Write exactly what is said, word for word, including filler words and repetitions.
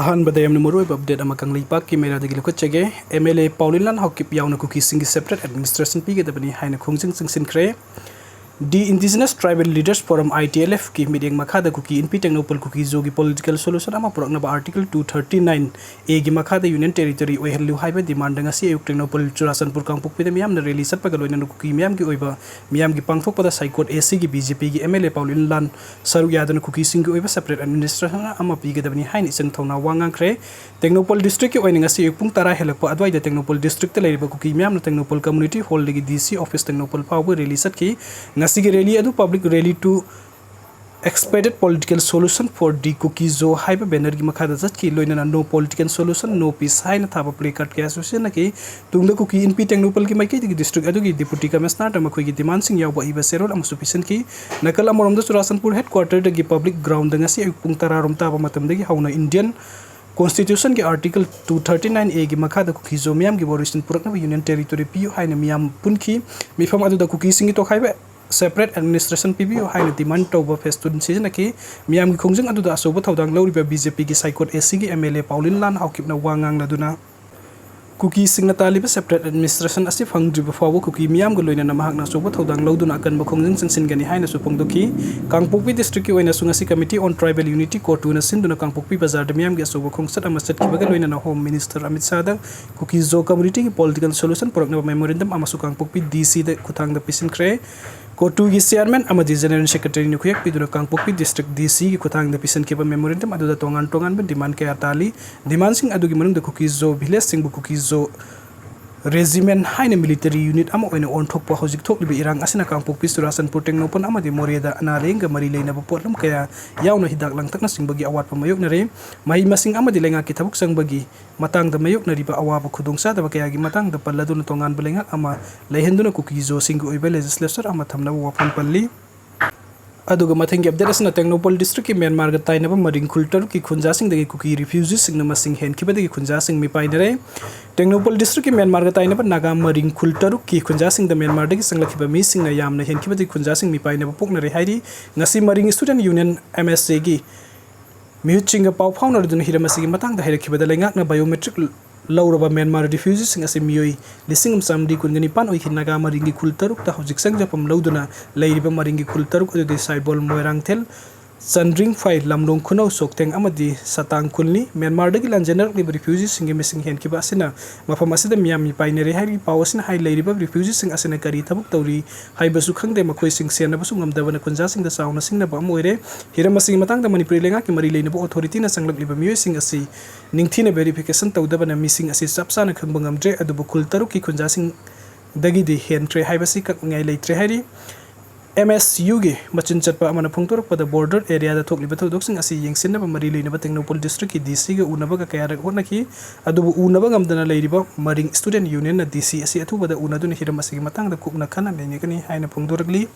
ꯑꯍꯥꯟꯕꯗ ꯌꯥꯝꯅ ꯃꯔꯨꯑꯣꯏꯕ ꯑꯞꯗꯦꯠ ꯑꯃ ꯀꯪꯂꯩꯄꯥꯛꯀꯤ ꯃꯦꯔꯥꯗꯒꯤ ꯂꯧꯈꯠꯆꯒꯦ꯫ ꯑꯦꯝ ꯑꯦꯜ ꯑꯦ ꯄꯥꯎꯂꯤꯟ ꯂꯥꯟ ꯍꯥꯎꯀꯤꯞ ꯌꯥꯎꯅ ꯀꯨꯀꯤꯁꯤꯡꯒꯤ ꯁꯦꯄꯔꯦꯠ ꯑꯦꯗꯃꯤꯅꯤꯁꯇ꯭ꯔꯦꯁꯟ ꯄꯤꯒꯗꯕꯅꯤ ꯍꯥꯏꯅ ꯈꯣꯡꯖꯪ ꯆꯪꯁꯤꯟꯈ꯭ꯔꯦ꯫ The Indigenous Tribal Leaders Forum, I T L F ꯀꯤ ꯃꯤꯠꯌꯦꯡ ꯃꯈꯥꯗ ꯀꯨꯀꯤ ꯏꯟꯄꯤ ꯇꯦꯡꯅꯧꯄꯜ ꯀꯨꯀꯤ ꯖꯣꯒꯤ ꯄꯣꯂꯤꯇꯤꯀꯦꯜ ꯁꯣꯂꯨꯁꯟ ꯑꯃ ꯄꯨꯔꯛꯅꯕ article two thirty nine A ꯒꯤ ꯃꯈꯥꯗ ꯌꯨꯅꯤꯌꯟ ꯇꯦꯔꯤꯇꯣꯔꯤ ꯑꯣꯏꯍꯜꯂꯨ ꯍꯥꯏꯕ ꯗꯤꯃꯥꯟꯗ ꯉꯁꯤ ꯑꯌꯨꯛ ꯇꯦꯡꯅꯧꯄꯜ ꯆꯨꯔꯥꯆꯥꯟꯄꯨꯔ ꯀꯥꯡꯄꯣꯛꯄꯤꯗ ꯃꯤꯌꯥꯝꯅ ꯔꯦꯂꯤ ꯆꯠꯄꯒ ꯂꯣꯏꯅꯅ ꯀꯨꯀꯤ ꯃꯤꯌꯥꯝꯒꯤ ꯑꯣꯏꯕ ꯃꯤꯌꯥꯝꯒꯤ ꯄꯥꯡꯊꯣꯛꯄꯗ ꯁꯥꯏꯀꯣꯠ A C ꯒꯤ B J P ꯒꯤ M L A ꯄꯥꯎꯂꯤꯟ ꯂꯥꯟ ꯁꯔꯨꯛ ꯌꯥꯗꯨꯅ ꯀꯨꯀꯤꯁꯤꯡꯒꯤ ꯑꯣꯏꯕ ꯁꯦꯄꯔꯦꯠ ꯑꯦꯗꯃꯤꯅꯤꯁꯇ꯭ꯔꯦꯁꯟ ꯑꯃ ꯄꯤꯒꯗꯕꯅꯤ ꯍꯥꯏꯅ ꯏꯆꯪ ꯊꯧꯅꯥ ꯋꯥ ꯉꯥꯡꯈ꯭ꯔꯦ꯫ ꯇꯦꯡꯅꯧꯄꯜ ꯗꯤꯁꯇ꯭ꯔꯤꯛꯀꯤ ꯑꯣꯏꯅ ꯉꯁꯤ ꯑꯌꯨꯛ ꯄꯨꯡ ꯇꯔꯥ ꯍꯦꯜꯂꯛꯄ ꯑꯗꯨꯋꯥꯏꯗ ꯇꯦꯡꯅꯧꯄꯜ ꯗꯤꯁꯇ꯭ꯔꯤꯛꯇ ꯂꯩꯔꯤꯕ ꯀꯨꯀꯤ ꯃꯤꯌꯥꯝꯅ ꯇꯦꯡꯅꯧꯄꯜ ꯀꯝꯃꯨꯅꯤꯇꯤ ꯍꯣꯜꯗꯒꯤ D C ꯑꯣꯐꯤꯁ ꯇꯦꯡꯅꯧꯄꯜ ꯐꯥꯎꯕ ꯔꯦꯂꯤ ꯆꯠꯈꯤ꯫ ꯉꯁꯤꯒꯤ ꯔꯦꯂꯤ ꯑꯗꯨ Public Rally to Expedite Political Solution for the Kuki Zo ꯍꯥꯏꯕ ꯕꯦꯅꯔꯒꯤ ꯃꯈꯥꯗ ꯆꯠꯈꯤ꯫ ꯂꯣꯏꯅꯅ No Political Solution, No Peace ꯍꯥꯏꯅ ꯊꯥꯕ ꯄ꯭ꯂꯦ ꯀꯥꯔꯗ ꯀꯌꯥꯁꯨ ꯁꯤꯖꯤꯟꯅꯈꯤ꯫ ꯇꯨꯡꯗ ꯀꯨꯀꯤ ꯏꯟꯄꯤ ꯇꯦꯡꯅꯧꯄꯜꯒꯤ ꯃꯥꯏꯀꯩꯗꯒꯤ ꯗꯤꯁꯇ꯭ꯔꯤꯛ ꯑꯗꯨꯒꯤ ꯗꯤꯄꯨꯇꯤ ꯀꯃꯤꯁꯅꯔꯗ ꯃꯈꯣꯏꯒꯤ ꯗꯤꯃꯥꯟꯁꯤꯡ ꯌꯥꯎꯕ ꯑꯏꯕ ꯆꯦꯔꯣꯜ ꯑꯃꯁꯨ ꯄꯤꯁꯤꯟꯈꯤ꯫ ꯅꯥꯀꯜ ꯑꯃꯔꯣꯝꯗ ꯆꯨꯔꯥꯆꯥꯟꯄꯨꯔ ꯍꯦꯗꯀ꯭ꯋꯥꯔꯇꯔꯗꯒꯤ ꯄꯕ꯭ꯂꯤꯛ ꯒ꯭ꯔꯥꯎꯟꯗ ꯉꯁꯤ ꯑꯌꯨꯛ ꯄꯨꯡ ꯇꯔꯥ ꯔꯣꯝ ꯇꯥꯕ ꯃꯇꯝꯗꯒꯤ ꯍꯧꯅ ꯏꯟꯗꯤꯌꯟ ꯀꯣꯟꯁꯇꯤꯇ꯭ꯌꯨꯁꯟꯒꯤ article two thirty nine A ꯒꯤ ꯃꯈꯥꯗ ꯀꯨꯀꯤ ꯖꯣ ꯃꯤꯌꯥꯝꯒꯤ ꯋꯥꯔꯣꯏꯁꯤꯟ ꯄꯨꯔꯛꯅꯕ ꯌꯨꯅꯤꯌꯟ ꯇꯦꯔꯤꯇꯣꯔꯤ ꯄꯤꯌꯨ ꯍꯥꯏꯅ ꯃꯤꯌꯥꯝ ꯄꯨꯟꯈꯤ꯫ ꯃꯤꯐꯝ ꯑꯗꯨꯗ ꯀꯨꯀꯤꯁꯤꯡꯒꯤ ꯇꯣꯈꯥꯏꯕ ꯁꯦꯄꯔꯦꯠ ꯑꯦꯗꯃꯤꯅꯤꯁꯇ꯭ꯔꯦꯁꯟ ꯄꯤꯕꯤꯌꯨ ꯍꯥꯏꯅ ꯗꯤꯃꯥꯟ ꯇꯧꯕ ꯐꯦꯁꯇꯨꯟ ꯁꯤꯖꯤꯟꯅꯈꯤ꯫ ꯃꯤꯌꯥꯝꯒꯤ ꯈꯣꯡꯖꯪ ꯑꯗꯨꯗ ꯑꯆꯧꯕ ꯊꯧꯗꯥꯡ ꯂꯧꯔꯤꯕ B J P ꯒꯤ ꯁꯥꯏꯀꯣꯠ A C ꯒꯤ M L A ꯄꯥꯎꯂꯤꯟ ꯂꯥꯟ ꯍꯥꯎꯀꯤꯞꯅ ꯋꯥ ꯉꯥꯡꯂꯗꯨꯅ, ꯀꯨꯀꯤꯁꯤꯡꯅ ꯇꯥꯜꯂꯤꯕ ꯁꯦꯄꯔꯦꯠ ꯑꯦꯗꯃꯤꯅꯤꯁꯇ꯭ꯔꯦꯁꯟ ꯑꯁꯤ ꯐꯪꯗ꯭ꯔꯤꯕ ꯐꯥꯎꯕ ꯀꯨꯀꯤ ꯃꯤꯌꯥꯝꯒ ꯂꯣꯏꯅꯅ ꯃꯍꯥꯛꯅ ꯑꯆꯧꯕ ꯊꯧꯗꯥꯡ ꯂꯧꯗꯨꯅ ꯑꯀꯟꯕ ꯈꯣꯡꯖꯪ ꯆꯪꯁꯤꯟꯒꯅꯤ ꯍꯥꯏꯅꯁꯨ ꯐꯣꯡꯗꯣꯛꯈꯤ꯫ ꯀꯥꯡꯄꯣꯛꯄꯤ ꯗꯤꯁꯇ꯭ꯔꯤꯛꯀꯤ ꯑꯣꯏꯅꯁꯨ ꯉꯁꯤ Committee on Tribal Unity, ꯀꯣꯇꯨꯅ ꯁꯤꯟꯗꯨꯅ ꯀꯥꯡꯄꯣꯛꯄꯤ ꯕꯖꯥꯔꯗ ꯃꯤꯌꯥꯝꯒꯤ ꯑꯆꯧꯕ ꯈꯣꯡꯆꯠ ꯑꯃ ꯆꯠꯈꯤꯕꯒ ꯂꯣꯏꯅꯅ ꯍꯣꯝ ꯃꯤꯅꯤꯁꯇꯔ ꯑꯃꯤꯠ ꯁꯥꯍꯗ ꯀꯨꯀꯤ ꯖꯣ ꯀꯝꯃꯨꯅꯤꯇꯤꯒꯤ ꯄꯣꯂꯤꯇꯤꯀꯦꯜ ꯁꯣꯂꯨꯁꯟ ꯄꯨꯔꯛꯅꯕ ꯃꯦꯃꯣꯔꯦꯟꯗꯝ ꯑꯃꯁꯨ ꯀꯥꯡꯄꯣꯛꯄꯤ D C ꯗ ꯈꯨꯠꯊꯥꯡꯗ ꯄꯤꯁꯤꯟꯈ꯭ꯔꯦ꯫ ꯀꯣꯇꯨꯒꯤ ꯆꯤꯌꯥꯔꯃꯦꯟ ꯑꯃꯗꯤ ꯖꯦꯅꯔꯦꯜ ꯁꯦꯀ꯭ꯔꯦꯇꯔꯤꯅ ꯈꯨꯌꯦꯛ ꯄꯤꯗꯨꯅ ꯀꯥꯡꯄꯣꯛꯄꯤ ꯗꯤꯁꯇ꯭ꯔꯤꯛ D C ꯒꯤ ꯈꯨꯠꯊꯥꯡꯗ ꯄꯤꯁꯤꯟꯈꯤꯕ ꯃꯦꯃꯣꯔꯦꯟꯗꯝ ꯑꯗꯨꯗ ꯇꯣꯉꯥꯟ ꯇꯣꯉꯥꯟꯕ ꯗꯤꯃꯥꯟ ꯀꯌꯥ ꯇꯥꯜꯂꯤ꯫ ꯗꯤꯃꯥꯟꯁꯤꯡ ꯑꯗꯨꯒꯤ ꯃꯅꯨꯡꯗ ꯀꯨꯀꯤ ꯖꯣ ꯚꯤꯂꯦꯖꯁꯤꯡꯕꯨ ꯀꯨꯀꯤ ꯖꯣ ꯔꯦꯖꯤꯃꯦꯟ ꯍꯥꯏꯅ ꯃꯤꯂꯤꯇꯔꯤ ꯌꯨꯅꯤꯠ ꯑꯃ ꯑꯣꯏꯅ ꯑꯣꯟꯊꯣꯛꯄ, ꯍꯧꯖꯤꯛ ꯊꯣꯛꯂꯤꯕ ꯏꯔꯥꯡ ꯑꯁꯤꯅ ꯀꯥꯡꯄꯣꯛꯄꯤ, ꯆꯨꯔꯥꯆꯥꯟꯄꯨꯔ, ꯇꯦꯡꯅꯧꯄꯜ ꯑꯃꯗꯤ ꯃꯣꯔꯦꯗ ꯑꯅꯥ ꯂꯥꯌꯦꯡꯒ ꯃꯔꯤ ꯂꯩꯅꯕ ꯄꯣꯠꯂꯝ ꯀꯌꯥ ꯌꯥꯎꯅ ꯍꯤꯗꯥꯛ ꯂꯥꯡꯊꯛꯅꯆꯤꯡꯕꯒꯤ ꯑꯋꯥꯠꯄ ꯃꯥꯌꯣꯛꯅꯔꯦ꯫ ꯃꯍꯩ ꯃꯁꯤꯡ ꯑꯃꯗꯤ ꯂꯩꯉꯥꯛꯀꯤ ꯊꯕꯛ ꯆꯪꯕꯒꯤ ꯃꯇꯥꯡꯗ ꯃꯥꯌꯣꯛꯅꯔꯤꯕ ꯑꯋꯥꯕ ꯈꯨꯗꯣꯡꯆꯥꯗꯕ ꯀꯌꯥꯒꯤ ꯃꯇꯥꯡꯗ ꯄꯜꯂꯗꯨꯅ ꯇꯣꯉꯥꯟꯕ ꯂꯩꯉꯥꯛ ꯑꯃ ꯂꯩꯍꯟꯗꯨꯅ ꯀꯨꯀꯤ ꯖꯣꯁꯤꯡꯒꯤ ꯑꯣꯏꯕ ꯂꯦꯖꯤꯁꯂꯦꯆꯔ ꯑꯃ ꯊꯝꯅꯕ ꯋꯥꯐꯝ ꯄꯜꯂꯤ꯫ ꯑꯗꯨꯒ ꯃꯊꯪꯒꯤ ꯑꯞꯗꯦꯠ ꯑꯁꯤꯅ ꯇꯦꯡꯅꯧꯄꯜ ꯗꯤꯁꯇ꯭ꯔꯤꯛꯀꯤ ꯃ꯭ꯌꯥꯟꯃꯥꯔꯒ ꯇꯥꯏꯅꯕ ꯃꯔꯤꯡ ꯈꯨꯜ ꯇꯔꯨꯛꯀꯤ ꯈꯨꯟꯖꯥꯁꯤꯡꯗꯒꯤ ꯀꯨꯀꯤ ꯔꯤꯐ꯭ꯌꯨꯖꯤꯁꯤꯡꯅ ꯃꯁꯤꯡ ꯍꯦꯟꯈꯤꯕꯗꯒꯤ ꯈꯨꯟꯖꯥꯁꯤꯡ ꯃꯤꯄꯥꯏꯅꯔꯦ꯫ ꯇꯦꯡꯅꯧꯄꯜ ꯗꯤꯁꯇ꯭ꯔꯤꯛꯀꯤ ꯃ꯭ꯌꯥꯟꯃꯥꯔꯒ ꯇꯥꯏꯅꯕ ꯅꯥꯒꯥ ꯃꯔꯤꯡ ꯈꯨꯜ ꯇꯔꯨꯛꯀꯤ ꯈꯨꯟꯖꯥꯁꯤꯡꯗ ꯃ꯭ꯌꯥꯟꯃꯥꯔꯗꯒꯤ ꯆꯪꯂꯛꯈꯤꯕ ꯃꯤꯁꯤꯡꯅ ꯌꯥꯝꯅ ꯍꯦꯟꯈꯤꯕꯗꯒꯤ ꯈꯨꯟꯖꯥꯁꯤꯡ ꯃꯤꯄꯥꯏꯅꯕ ꯄꯣꯛꯅꯔꯦ ꯍꯥꯏꯔꯤ꯫ ꯉꯁꯤ ꯃꯔꯤꯡ student union, M S A ꯒꯤ ꯃꯤꯍꯨꯠꯁꯤꯡꯒ ꯄꯥꯎ ꯐꯥꯎꯅꯔꯗꯨꯅ ꯍꯤꯔꯝ ꯑꯁꯤꯒꯤ ꯃꯇꯥꯡꯗ ꯍꯥꯏꯔꯛꯈꯤꯕꯗ, ꯂꯩꯉꯥꯛꯅ biometric ꯂꯧꯔꯕ ꯃ꯭ꯌꯥꯟꯃꯥꯔ refugeeꯁꯤꯡ ꯑꯁꯤ ꯃꯤꯑꯣꯏ ꯂꯤꯁꯤꯡ ꯑꯃ ꯆꯥꯃꯔꯤ ꯀꯨꯟꯒ ꯅꯤꯄꯥꯟ ꯑꯣꯏꯈꯤ꯫ ꯅꯥꯒꯥ ꯃꯔꯤꯡꯒꯤ ꯈꯨꯜ ꯇꯔꯨꯛꯇ ꯍꯧꯖꯤꯛ ꯆꯪꯖꯐꯝ ꯂꯧꯗꯨꯅ ꯂꯩꯔꯤꯕ ꯃꯔꯤꯡꯒꯤ ꯈꯨꯜ ꯇꯔꯨꯛ ꯑꯗꯨꯗꯤ ꯁꯥꯏꯕꯣꯜ, ꯃꯣꯏꯔꯥꯡꯊꯦꯜ, ꯆꯟꯗ꯭ꯔꯤꯡꯐꯥꯏ, ꯂꯝꯂꯣꯡ ꯈꯨꯅꯧ, ꯆꯣꯛꯊꯦꯡ ꯑꯃꯗꯤ ꯁꯇꯥꯡ ꯈꯨꯜꯅꯤ꯫ ꯃ꯭ꯌꯥꯟꯃꯥꯔꯗꯒꯤ ꯂꯥꯟꯖꯦꯟꯅꯔꯛꯂꯤꯕ refugeeꯁꯤꯡꯒꯤ ꯃꯁꯤꯡ ꯍꯦꯟꯈꯤꯕ ꯑꯁꯤꯅ ꯃꯐꯝ ꯑꯁꯤꯗ ꯃꯤꯌꯥꯝ ꯃꯤꯄꯥꯏꯅꯔꯦ ꯍꯥꯏꯔꯤ꯫ ꯄꯥꯎ ꯑꯁꯤꯅ ꯍꯥꯏ, ꯂꯩꯔꯤꯕ refugeeꯁꯤꯡ ꯑꯁꯤꯅ ꯀꯔꯤ ꯊꯕꯛ ꯇꯧꯔꯤ ꯍꯥꯏꯕꯁꯨ ꯈꯪꯗꯦ꯫ ꯃꯈꯣꯏꯁꯤꯡ ꯁꯦꯟꯅꯕꯁꯨ ꯉꯝꯗꯕꯅ ꯈꯨꯟꯖꯥꯁꯤꯡꯗ ꯆꯥꯎꯅ ꯁꯤꯡꯅꯕ ꯑꯃ ꯑꯣꯏꯔꯦ꯫ ꯍꯤꯔꯝ ꯑꯁꯤꯒꯤ ꯃꯇꯥꯡꯗ ꯃꯅꯤꯄꯨꯔꯤ ꯂꯩꯉꯥꯛꯀꯤ ꯃꯔꯤ ꯂꯩꯅꯕ authorityꯅ ꯆꯪꯂꯛꯂꯤꯕ ꯃꯤꯑꯣꯏꯁꯤꯡ ꯑꯁꯤ ꯅꯤꯡꯊꯤꯅ verification ꯇꯧꯗꯕꯅ ꯃꯤꯁꯤꯡ ꯑꯁꯤ ꯆꯞ ꯆꯥꯅ ꯈꯪꯕ ꯉꯝꯗ꯭ꯔꯦ꯫ ꯑꯗꯨꯕꯨ ꯈꯨꯜ ꯇꯔꯨꯛꯀꯤ ꯈꯨꯟꯖꯥꯁꯤꯡꯗꯒꯤꯗꯤ ꯍꯦꯟꯈ꯭ꯔꯦ ꯍꯥꯏꯕꯁꯤ ꯀꯛꯅꯤꯡꯉꯥꯏ ꯂꯩꯇ꯭ꯔꯦ ꯍꯥꯏꯔꯤ꯫ MSUꯒꯤ ꯃꯆꯤꯟ ꯆꯠꯄ ꯑꯃꯅ ꯐꯣꯡꯗꯣꯔꯛꯄꯗ, border areaꯗ ꯊꯣꯛꯂꯤꯕ ꯊꯧꯗꯣꯛꯁꯤꯡ ꯑꯁꯤ ꯌꯦꯡꯁꯤꯟꯅꯕ ꯃꯔꯤ ꯂꯩꯅꯕ ꯇꯦꯡꯅꯧꯄꯜ districtꯀꯤ DCꯒ ꯎꯅꯕꯒ ꯀꯌꯥꯔꯛ ꯍꯣꯠꯅꯈꯤ, ꯑꯗꯨꯕꯨ ꯎꯅꯕ ꯉꯝꯗꯅ ꯂꯩꯔꯤꯕ ꯃꯔꯤꯡ student unionꯅ DC ꯑꯁꯤ ꯑꯊꯨꯕꯗ ꯎꯅꯗꯨꯅ ꯍꯤꯔꯝ ꯑꯁꯤꯒꯤ ꯃꯇꯥꯡꯗ ꯀꯨꯞꯅ ꯈꯟꯅ ꯅꯩꯅꯒꯅꯤ ꯍꯥꯏꯅ ꯐꯣꯡꯗꯣꯔꯛꯂꯤ꯫